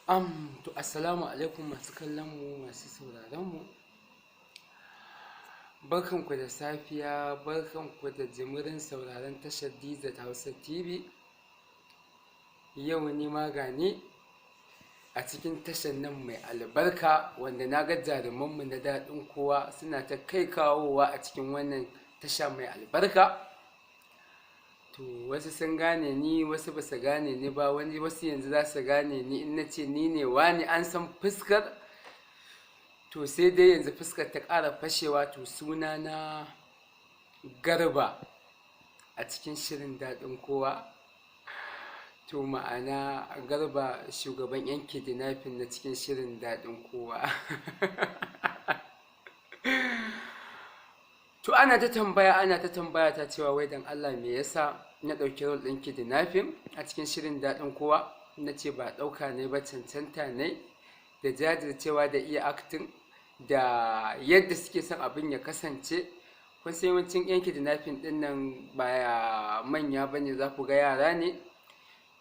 To assalamu alaikum masu kallon mu, masu sauraron mu. Barkanku da safiya, barkanku da jimirin sauraron tashar DZ Hausa TV. Yau ni ma gani a cikin tashar nan mai albarka, wanda na ga jarumanmu na Daɗin Kowa suna ta kai kawowa a cikin wannan tasha mai albarka. To wasu sun gane ni, wasu ba su gane ni ba, wani wasu yanzu za su gane ni in na ce ni ne wani, an san fuskar. To sai dai yanzu fuskar ta ƙara fashewa. To suna na Garba a cikin shirin Daɗin Kowa. To ma'ana Garba shugaban 'yan kidnapping na cikin shirin Daɗin Kowa. To ana ta tambaya, ana ta tambaya ta cewa wai dan Allah me yasa na ɗauki role ɗin kidnapping a cikin shirin Daɗin Kowa? Na ce ba ɗauka ne ba, cancanta ne da jajircewa da iya acting da yadda suke son abin ya kasance. Kun san yawancin 'yan kidnapping ɗin nan ba manya ba ne, za ku ga yara ne.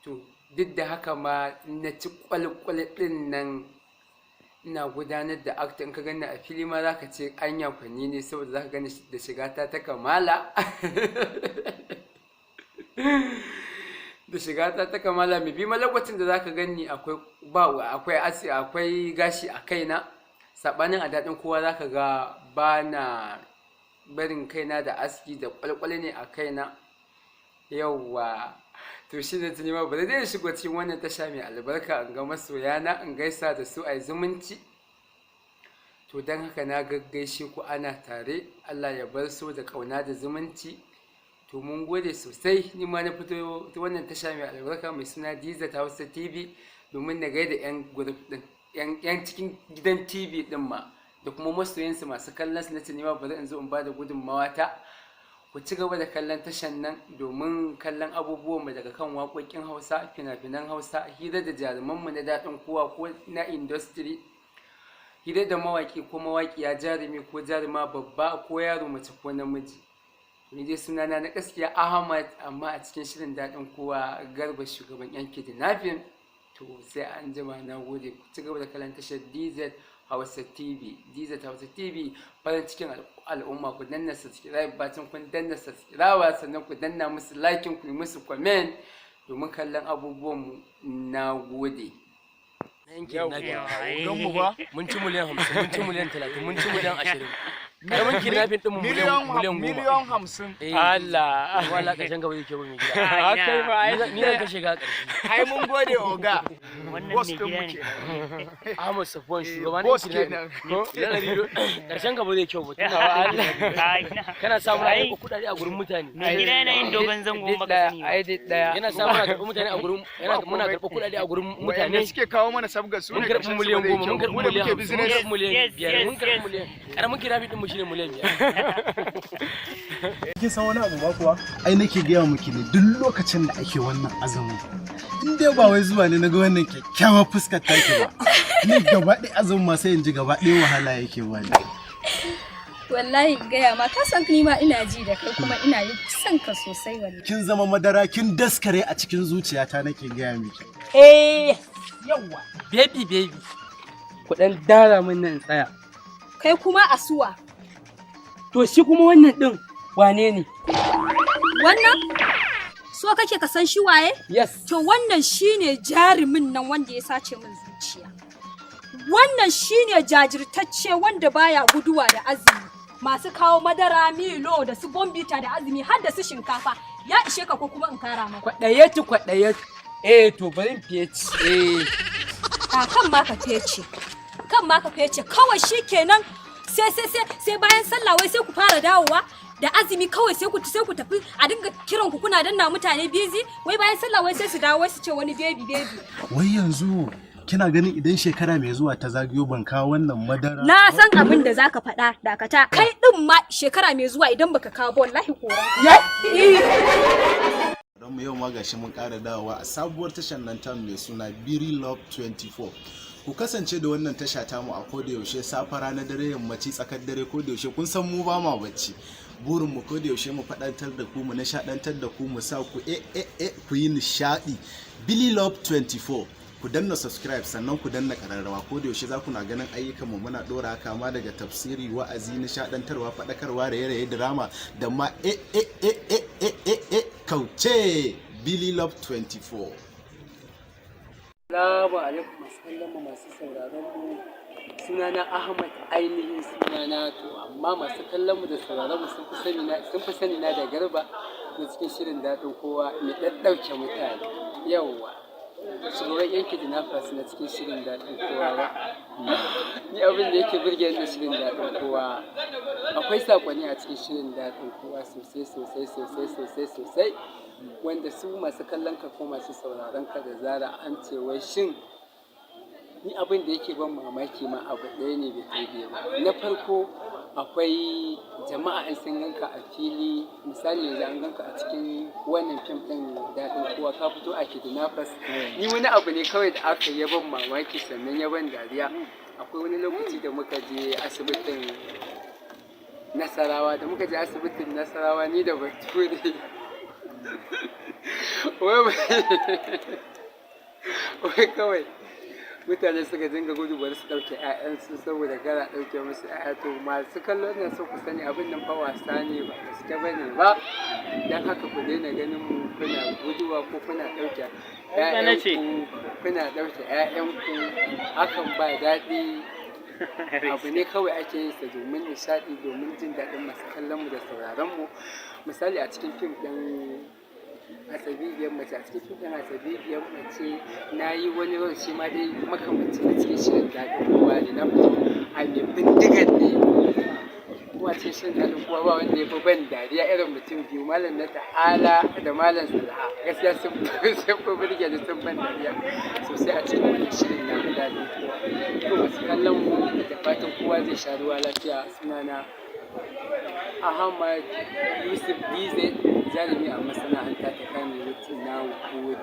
To duk da haka ma na ci kwalkwal ɗin nan ina gudanar da acting, in ka gani a fili ma za ka ce anya kwanni ne, saboda za ka gani da shigata ta kamala. Da shigata ta kamala mai bi ma lokacin da za ka gani akwai ba akwai asi, akwai gashi a kaina. Saɓanin a Daɗin Kowa za ka ga ba na barin kaina da aski, da kwalkwal ne a kaina. Yauwa, to shi ne tuni ma bari dai shigo cikin wannan tasha mai albarka in ga masoyana, in gaisa da su, a yi zumunci. To don haka na gaggaishe ku, ana tare, Allah ya bar so da ƙauna da zumunci. To mun gode sosai. Ni ma na fito ta wannan tasha mai albarka mai suna DZ Hausa TV domin na gaida 'yan group ɗin, 'yan cikin gidan TV ɗin ma da kuma masoyansu masu kallon su. Na ce ni ma bari in zo in ba da gudunmawa ta. Ku ci gaba da kallon tashan nan domin kallon abubuwanmu daga kan waƙoƙin Hausa, fina-finan Hausa, hira da jarumanmu na Daɗin Kowa ko na industry, hira da mawaƙi ko mawaƙiya, jarumi ko jaruma, babba ko yaro, mace ko namiji. Ni dai sunana na gaskiya Ahmad, amma a cikin shirin Daɗin Kowa Garba shugaban 'yan kidnapping. To sai an jima, na gode. Ku ci gaba da kallon tashar DZ Hausa TV, DZ Hausa TV, farin cikin al'umma. Ku danna subscribe, bacin kun danna subscribe sannan ku danna musu like, ku yi musu comment domin kallon abubuwan mu. Na gode. Don mu ba. Mun ci miliyan 50, mun ci miliyan 30, mun ci miliyan 20. Karamin kidnapping din mu miliyan 10. Miliyan 50. Eh, Allah. Wala ƙarshen gaba yake ba, mai gida. Kai ma ai. Ni zan kashe ga ƙarshe. Ai mun gode, oga. Wannan Boss mai din mu gida ne. kenan. Ahmad Safwan shugaban Boss kidnapping. kenan. Ƙarshen gaba zai kyau ba tunda ba Allah. Ai, na. Kana sa muna Ai. karɓi kuɗaɗe a gurin mutane. Mai gida yana yin dogon zango in baka sani ba. Ai duk daya. Yana sa muna karɓi mutane a gurin, yana muna karɓi kuɗaɗe a gurin Wayanda mutane. suke kawo mana sabgar su Mun ne karɓi ƙarshen su miliyan ba zai 10, mun kyau. karɓi Mu da miliyan muke 50, mun business. karɓi miliyan Yes, 5, yes, mun karɓi yes. miliyan. Karamin kidnapping din mu shine miliyan 5. Kin san wani abu ba kuwa? Ai nake gaya miki ne, duk lokacin da ake wannan azumin, in dai ba wai zuwa ne na ga wannan kyakkyawar fuskar taki ba, ni gaba ɗaya azumin ma sai in ji gaba ɗaya wahala yake bani. Wallahi gaya ma, ka san ni ma ina ji da kai, kuma ina yi son ka sosai wallahi. Kin zama madara, kin daskare a cikin zuciyata, nake gaya miki. Eh, yawa, baby, baby, ku dan dara min nan in tsaya. Kai kuma asuwa? To shi kuma wannan din wane ne? Wannan? So kake ka san shi waye? Yes. To wannan shine jarumin nan wanda ya sace min zuciya. Wannan shine jajirtacce wanda baya guduwa da azumi. Masu kawo madara, Milo da su Bombita da azumi, har da su shinkafa. Ya ishe ka ko kuma in kara maka? Kwaɗayatu, kwaɗayatu. Eh, to bari in feci. Eh. A kan ma ka fece. Kan ma ka fece kawai shikenan, sai bayan sallah wai sai ku fara dawowa da azumi, kawai sai ku tafi a dinga kiran ku, kuna danna mutane busy. Wai bayan sallah wai sai su dawo, wai su ce wani baby, baby. Wai yanzu kina ganin idan shekara mai zuwa ta zagayo ban kawo wannan madara? Na san abin da zaka faɗa, dakata. Kai din ma shekara mai zuwa idan baka kawo ba, wallahi koran. Don mu yau ma gashi mun ƙara dawowa a sabuwar tashar nan ta mai suna Biri Love 24. Ku kasance da wannan tasha tamu a koda yaushe, safe, rana, dare, yammaci, tsakar dare, koda yaushe. Kun san mu ba ma bacci. Burin mu koda yaushe mu faɗantar da ku, mu nishaɗantar da ku, mu sa ku eh eh eh ku yi nishaɗi. Billy Love 24. Ku Ku danna subscribe sannan ku danna kararrawa. Ko da yaushe za ku na ganin ayyukan mu muna dora, kama daga tafsiri, wa'azi, nishadantarwa, faɗakarwa, raye-raye, drama da ma e e e e e e e kauce. Billy Love 24. Salamu alaikum masu kallon mu, masu sauraron mu. Sunana Ahmad ainihin sunana, to amma masu kallon mu da sauraron mu sun fi sani na da Garba na cikin shirin Daɗin Kowa mai ɗaɗɗauke mutane. Yawwa. Shugaban 'yan kidnappers na cikin shirin Daɗin Kowa ba. Ni abin da yake burge ni da shirin Daɗin Kowa, akwai saƙonni a cikin shirin Daɗin Kowa sosai sosai sosai sosai sosai, wanda su masu kallon ka ko masu sauraron ka da zara an ce wai shin, ni abin da yake ban mamaki ma abu ɗaya ne, bai kai biyu ba. Na farko, akwai jama'a in sun ganka a fili, misali yanzu an ganka a cikin wannan fim ɗin Daɗin Kowa, ka fito a kidnappers. Ni wani abu ne kawai da aka yi ban mamaki sannan ya ban dariya. Akwai wani lokaci da muka je asibitin Nasarawa, ni da Bature, wai kawai mutane suka dinga gudu bari su ɗauke 'ya'yansu saboda gara ɗauke musu 'ya'ya. To masu kallo, ina so ku sani abin nan fa wasa ne, ba gaske ba ne ba. Don haka ku daina ganin mu kuna guduwa ko kuna ɗauke 'ya'yanku, kuna ɗauke 'ya'yanku, hakan ba daɗi. Abu ne kawai ake yin sa domin nishaɗi, domin jin daɗin masu kallon mu da sauraron mu. Misali a cikin fim ɗin Hatsabibiyar Mace, a cikin fim ɗin Hatsabibiyar Mace na yi wani role shi ma dai makamanci na cikin shirin Daɗin Kowa ne, na fito a mai bindigar ne. Kuma a cikin shirin Daɗin Kowa ba wanda ya fi ban dariya irin mutum biyu, Malam na Ta'ala da Malam Salha. Gaskiya sun fi burge ni, sun ban dariya sosai a cikin wannan shirin na Daɗin Kowa. To masu kallon mu, da fatan kowa zai sha ruwa lafiya. Sunana Ahmad Yusuf DZ, jarumi a masana'anta ta Kannywood. Na gode.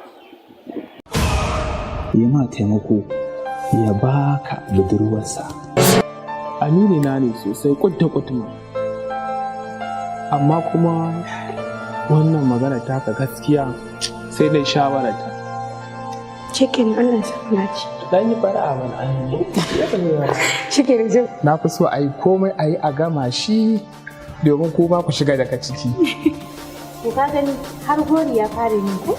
Ya ma taimako ya baka budurwarsa. Amini na ne sosai kutta kutuma, amma kuma wannan magana taka gaskiya sai dai shawararta. Cikin Allah ya samu dace. Dan yi fara'a mana an. Cikin jin. Na fi so a yi komai a yi a gama shi domin ko ba ku shiga daga ciki. To ka gani har gori ya fara yin ko?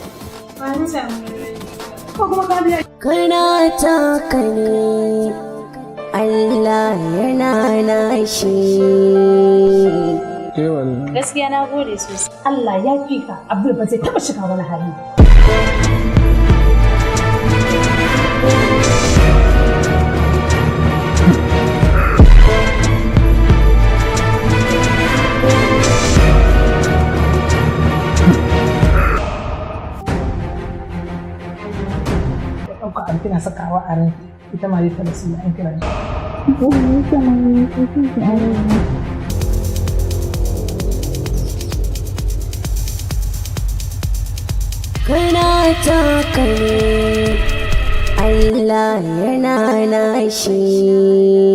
Ko kuma ka biya. Kana taka ne, Allah yana nashi. Eh wallahi. Gaskiya na gode sosai. Allah ya fi ka, Abdul ba zai taɓa shiga wani hali. Ɗauka abu kina sakawa a rai, ita ma dai ta rasu an kira shi. Ko me yasa ma ne ko ki a rai? Kana taka ne, Allah yana nashi.